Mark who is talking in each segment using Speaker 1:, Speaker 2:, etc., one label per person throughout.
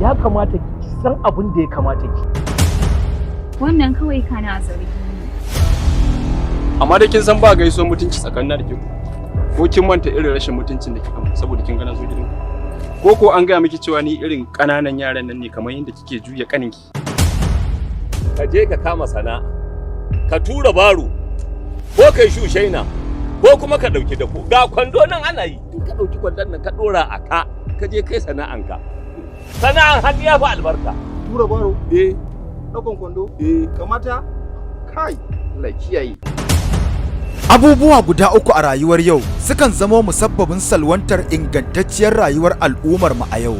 Speaker 1: Ya kamata ki san abin da ya kamata ki.
Speaker 2: Wannan kawai kana zargi ne.
Speaker 3: Amma da kin san ba gaisuwar mutunci tsakanin da ke, ko kin manta irin rashin mutuncin da kika mun saboda kin ga na zo gidanku? Ko an gaya miki cewa ni irin ƙananan yaran nan ne kamar yadda kike juya kaninki?
Speaker 4: Ka je ka kama sana'a, ka tura baro, ko kai shushaina, ko kuma ka ɗauki dako. Ga kwando nan ana yi. In ka ɗauki kwandon nan ka ɗora a ka, ka je kai sana'anka. Sana'an hannu ya fi albarka.
Speaker 5: Tura baro?
Speaker 4: Eh.
Speaker 5: Ɗaukan kwando?
Speaker 4: Eh.
Speaker 5: Kamata? Kai, Allah kiyaye.
Speaker 6: Abubuwa guda uku a rayuwar yau sukan zamo musabbabin salwantar ingantacciyar rayuwar al'ummar mu a yau.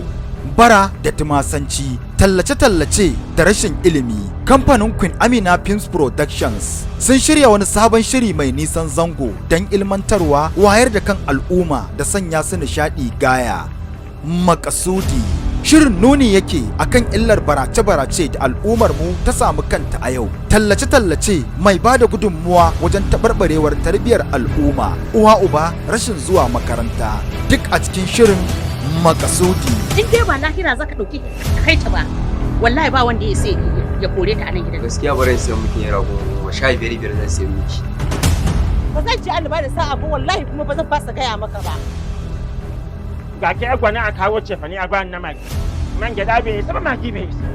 Speaker 6: Bara da tumasanci, tallace-tallace da rashin ilimi. Kamfanin Queen Amina Films Productions sun shirya wani sabon shiri mai nisan zango don ilmantarwa, wayar da kan al'umma da sanya su nishaɗi gaya. Makasudi. Shirin nuni yake akan illar barace-barace da al'ummar mu ta samu kanta a yau. Tallace-tallace mai ba da gudunmuwa wajen taɓarɓarewar tarbiyyar al'umma, uwa uba rashin zuwa makaranta. Duk a cikin shirin Makasudi.
Speaker 7: In dai ba lahira za ka ɗauki ka kai ta ba, wallahi ba wanda ya sai ya kore ta a nan gidan.
Speaker 8: Gaskiya ba zan siyan miki ₦10,000, 15,000 zan siyan miki.
Speaker 7: Ba zan ci Allah ba da sa'a ba wallahi, kuma ba zan fasa gaya maka ba.
Speaker 9: Ga ke gwana a kawo cefane a bani na Maggi. Man gyaɗa bai isa ba, Maggi bai isa.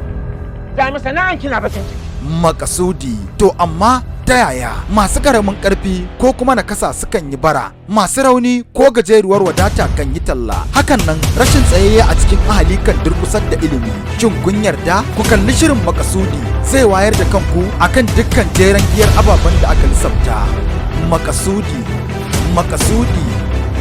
Speaker 9: Ga mi sana'an kina bakin ciki.
Speaker 6: Makasudi. To amma ta yaya masu karamin karfi ko kuma nakasa sukan yi bara, masu rauni ko gajeruwar wadata kan yi talla? Hakan nan rashin tsayayye a cikin ahali kan durkusar da ilimi. Shin kun yarda? Ku kalli shirin Makasudi, zai wayar da kanku akan dukkan jeren giyar ababen da aka lissafta. Makasudi, Makasudi,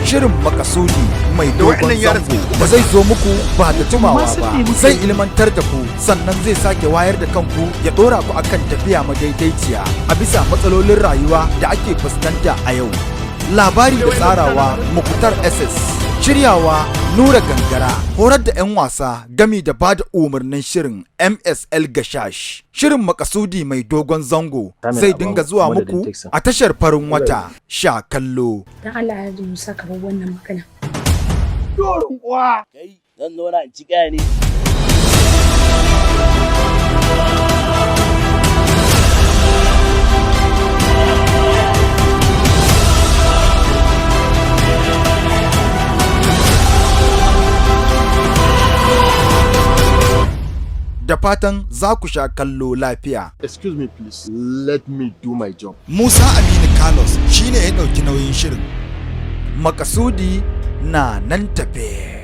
Speaker 6: shirin Makasudi mai
Speaker 5: Da
Speaker 6: dogon
Speaker 5: waɗannan yaran
Speaker 6: zango
Speaker 5: suke
Speaker 6: ba zai zo muku ba da jimawa
Speaker 1: Amma sun
Speaker 6: ba.
Speaker 1: nemi
Speaker 6: Zai ilmantar da ku, sannan zai sake wayar da kanku, ya dora ku akan tafiya madaidaiciya a bisa matsalolin rayuwa da ake fuskanta a yau. Labari da tsarawa Mukutar SS, shiryawa Nura Gangara, horar da 'yan wasa gami da ba da umarnin shirin MSL Gashash. Shirin Makasudi mai dogon zango zai dinga zuwa muku a tashar Farin Wata. Sha kallo.
Speaker 10: Dan Allah ya Musa, ka bar wannan magana.
Speaker 5: Dorin uwa.
Speaker 11: Kai, zan zauna in ci kaya ne.
Speaker 6: Da fatan za ku sha kallo lafiya.
Speaker 5: Excuse me, please. Let me do my job.
Speaker 6: Musa Aminu Carlos shine ya ɗauki nauyin shirin. Makasudi na nan tafe.